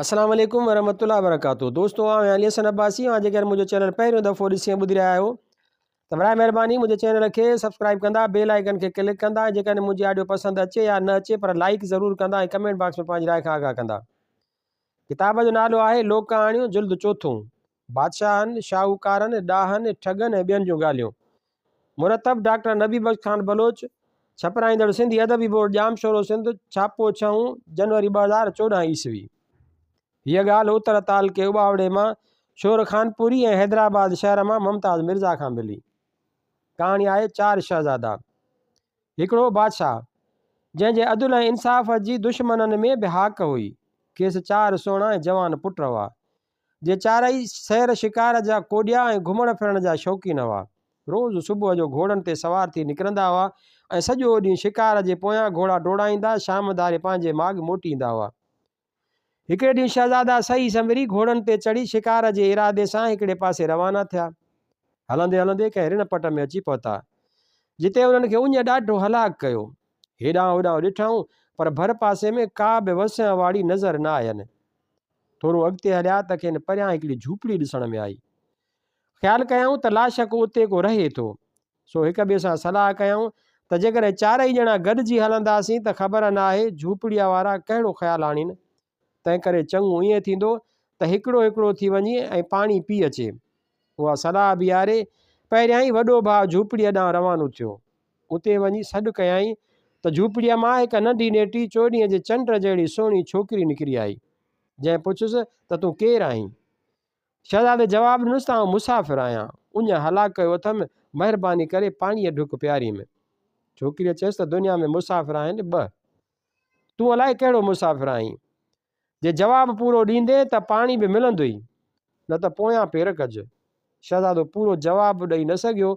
السلام عليڪم ورحمة الله وبرڪاته دوستو آئون آهيان علي حسن عباسي اوهان جيڪڏهن منهنجو چينل پهريون دفعو ڏسي ۽ ٻڌي رهيا آهيو ته برائي مهرباني منهنجي چينل کي سبسڪرائب ڪندا بيل آئيڪن کي ڪلڪ ڪندا ۽ جيڪڏهن منهنجي آڊيو پسند اچي يا نه اچي پر لائيڪ ضرور ڪندا ۽ ڪمينٽ باڪس ۾ پنهنجي راء کان آگاهه ڪندا. ڪتاب جو نالو آهي لوڪ ڪهاڻيون جلد چوٿون بادشاهن، شاهوڪارن، ڏاهن، ٺڳن ۽ ٻين جون ڳالهيون. مرتب، ڊاڪٽر نبي بخش خان بلوچ، ڇپرائيندڙ سنڌي ادبي بورڊ ڄامشورو سنڌ، ڇاپو ڇهون جنوري 2014 عيسوي. هيء ڳالهه اتر تعلقي اٻاوڙي مان شور خانپوري ۽ حيدرآباد شهر مان ممتاز مرزا کان ملي. ڪهاڻي آهي چار شهزادا. هڪڙو بادشاهه، جنهن جي عدل ۽ انصاف جي دشمنن ۾ به هاڪ هئي، کيس چار سهڻا ۽ جوان پٽ هئا. جي چارئي سير شڪار جا ڪوڏيا ۽ گهمڻ ڦرڻ جا شوقين هئا. روز صبح جو گهوڙن تي سوار ٿي نڪرندا هئا ۽ سڄو ڏينهن شڪار جي پويان گهوڙا ڊوڙائيندا شام ڌاري پنهنجي ماڳ موٽي ايندا هئا. هڪڙي ڏينهن شهزادا سهي سنڀري گهوڙن تي چڙهي شڪار جي ارادي سان هڪڙي پاسي روانا ٿيا. هلندي هلندي ڪنهن رڻ پٽ ۾ اچي پهتا، جتي انهن کي اڃ ڏاڍو هلاڪ ڪيو. هيڏانهن هوڏانهن ڏٺائون، پر ڀر پاسي ۾ ڪا به وسيان واڙي نظر نه آين. ٿورو اڳتي هليا ته کين پريان هڪڙي جهوپڙي ڏسڻ ۾ آئي. خيال ڪيائون ته لاشڪ اتي ڪو رهي ٿو. سو هڪ ٻئي سان صلاح ڪيائون ته جيڪڏهن چارئي ڄڻا گڏجي هلنداسين ته خبر ناهي جهوپڙيء وارا ڪهڙو خيال آڻين. تنهنڪري چڱو ائين ٿيندو ته هڪڙو هڪڙو ٿي وڃي ۽ پاڻي پي اچي. اها صلاح بيهاري پهريائين وڏو ڀاء جهوپڙيء ڏانهن روانو ٿيو. اتي وڃي سڏ ڪيائين ته جهوپڙيء مان هڪ ننڍي نيٽي چوڏهينء جي چنڊ جهڙي سهڻي ڇوڪري نڪري آئي، جنهن پڇيس ته تون ڪير آهين؟ شهزادي جواب ڏنس ته آئون مسافر آهيان، اڃ هلاڪ ڪيو اٿم، مهرباني ڪري پاڻيء ڍڪ پياريم. ڇوڪريء چيس ته دنيا ۾ مسافر آهن ٻه. تون الائي ڪهڙو مسافر آهين؟ جي جواب پورو ڏيندين ته پاڻي به ملندوئي، نه ته پويان پير ڪج. شهزادو پورو جواب به ڏئي نه سگهيو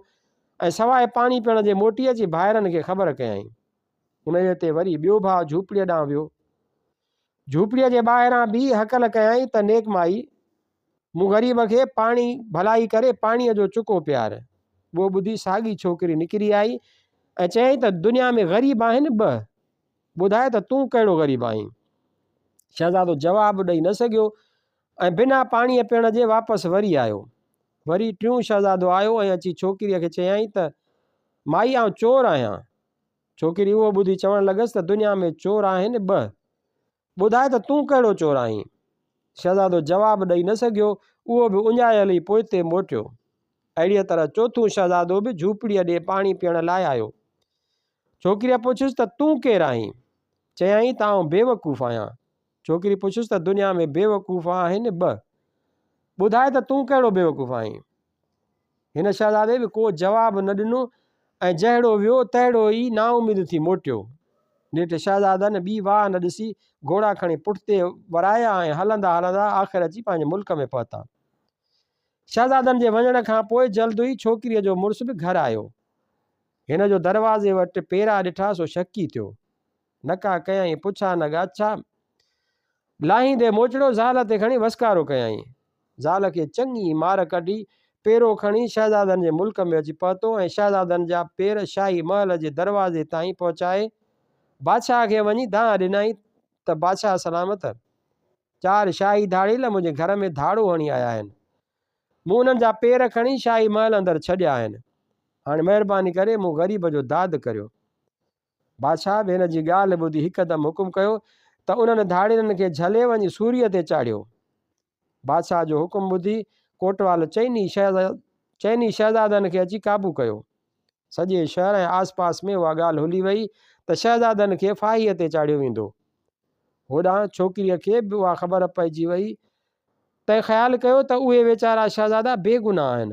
۽ سواء پاڻي پيئڻ جي موٽي اچي ڀائرن کي خبر ڪيائين. انهيء تي وري ٻيو ڀاء جهوپڙيء ڏانهن ويو. جهوپڙيء جي ٻاهران بيهي هڪل ڪيائين ته نيڪ مائي! مون غريب کي پاڻي ڀلائي ڪري پاڻيء جو چڪو پيار. اهو ٻڌي ساڳي ڇوڪري نڪري آئي ۽ چيائين ته دنيا ۾ غريب آهن ٻه. ٻڌاء ته تون ڪهڙو غريب آهين؟ شهزادو جواب ڏئي نه سگهيو ۽ بنا پاڻيء پيئڻ جي واپس وري آيو. وري ٽيون شهزادو آيو ۽ اچي ڇوڪريء کي چيائين ته، مائي آئون چور آهيان. ڇوڪري اهو ٻڌي چوڻ لڳس ته دنيا ۾ چور آهن ٻه. ٻڌاء ته تون ڪهڙو چور آهين؟ شهزادو جواب ڏئي نه سگهيو، اهو به اڃايل ئي پوئتي موٽيو. اهڙيء طرح چوٿون شهزادو به جهوپڙيء ڏي پاڻي پيئڻ لاء آيو. ڇوڪريء پڇيس ته تون ڪير آهين؟ چيائين ته آئون بيوقوف آهيان. ڇوڪري پڇيس ته دنيا ۾ بيوقوف آهن ٻه. ٻڌاء ته تون ڪهڙو بيوقوف آهين؟ هن شهزادي به ڪو جواب نه ڏنو ۽ جهڙو ويو تهڙو ئي نااميد ٿي موٽيو. نيٺ شهزادن ٻي واهه نه ڏسي گهوڙا کڻي پٺتي ورايا ۽ هلندا هلندا آخر اچي پنهنجي ملڪ ۾ پهتا. شهزادن جي وڃڻ کان پوء جلد ئي ڇوڪريء جو مڙس به گهر آيو. هن جو دروازي وٽ پيرا ڏٺا سو شڪي ٿيو. نڪا ڪيائين پڇا نه ڳاڇا. لاهيندي موچڙو زال تي کڻي وسڪارو ڪيائين. زال کي چڱي مار ڪڍي، پيرو کڻي شهزادن جي ملڪ ۾ اچي پهتو ۽ شهزادن جا پير شاهي محل جي دروازي تائين پهچائي، بادشاهه کي وڃي دانهن ڏنائين ته بادشاهه سلامت! چار شاهي ڌاڙيل منهنجي گهر ۾ ڌاڙو هڻي آيا آهن. مون انهن جا پير کڻي شاهي محل اندر ڇڏيا آهن. هاڻي مهرباني ڪري مون غريب جو داد ڪريو. بادشاهه به هن جي ڳالهه ٻڌي هڪدم حڪم ڪيو ته انهن ڌاڙيلن کي جهلي وڃي سوريء تي چاڙهيو. بادشاهه جو حڪم ٻڌي ڪوٽوال چئني شهزادن کي اچي قابو ڪيو. سڄي شهر ۽ آس پاس ۾ اها ڳالهه هلي وئي ته شهزادن کي ڦاهيء تي چاڙهيو ويندو. هوڏانهن ڇوڪريء کي به اها خبر پئجي وئي، تنهن خيال ڪيو ته اهي ويچارا شهزادا بيگناهه آهن،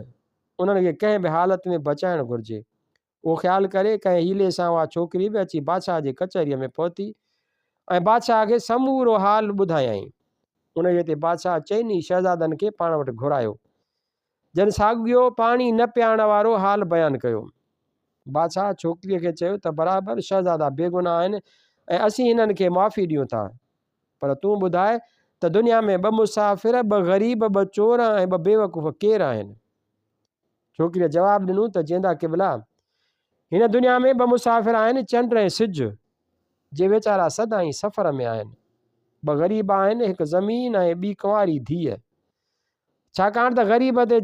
انهن کي ڪنهن به حالت ۾ بچائڻ گهرجي. اهو خيال ڪري ڪنهن حيلي سان اها ڇوڪري به اچي بادشاهه جي ڪچهريء ۾ پهتي ۽ بادشاهه کي سمورو حال ٻڌايائين. انهيء تي بادشاهه چئني شهزادن کي پاڻ وٽ گهرايو، جن ساڳيو پاڻي نه پيارڻ وارو حال بيان ڪيو. بادشاهه ڇوڪريء کي چيو ته برابر شهزادا بيگناهه آهن ۽ اسين هنن کي معافي ڏيون ٿا. پر تون ٻڌاء ته دنيا ۾ ٻه مسافر، ٻه غريب، ٻه چور ۽ ٻه بيوقوف ڪير آهن؟ ڇوڪريء جواب ڏنو ته جيندا قبلا! هن دنيا ۾ ٻه مسافر آهن، چنڊ ۽ سج، جي ويچارا سدائين سفر ۾ آهن. ٻه غريب آهن، هڪ زمين ۽ ٻي ڪنواري ڌيء. ڇاڪاڻ ته غريب تي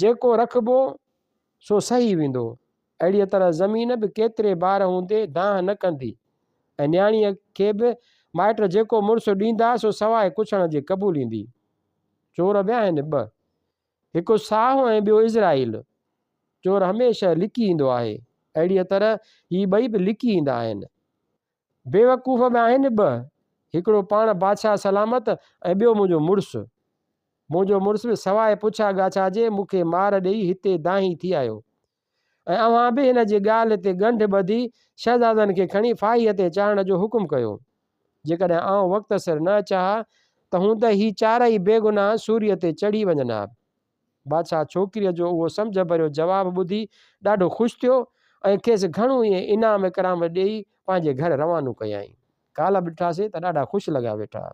جيڪو رکبو، سو سهي ويندو. اهڙيء طرح زمين به ڪيتري بار هوندي دانهن نه ڪندي ۽ نياڻيء کي به مائٽ جيڪو مڙس ڏيندا، سو سواء ڪڇڻ جي قبوليندي. چور به آهن ٻه. هڪ ساهه ۽ ٻيو عزرائيل. چور هميشه لڪي ايندو آهي. اهڙيء طرح هي ٻئي به لڪي ايندا آهن. بيوقوف به آهن ٻه، هڪڙو پاڻ بادشاهه سلامت ۽ ٻيو منهنجو مڙس. منهنجو مڙس به سواء پڇا ڳاڇا جي مون کي مار ڏيئي هتي دانهين ٿي آيو ۽ اوهان به هن جي ڳالهه تي ڳنڍ ٻڌي شهزادن کي کڻي ڦاهيء تي چاڙهڻ جو حڪم ڪيو. جيڪڏهن آئون وقت سر نه اچان ها ته هوند هي چارئي بيگناهه سوريء تي چڙهي وڃن ها. بادشاهه ڇوڪريء جو اهو سمجهه ڀريو جواب ٻڌي ڏاڍو خوش ٿيو ۽ کيس گهڻو ئي انعام اڪرام ڏيئي پنهنجي گهر روانو ڪيائين. ڪالهه به ڏٺاسين ته ڏاڍا خوش لڳا ويٺا.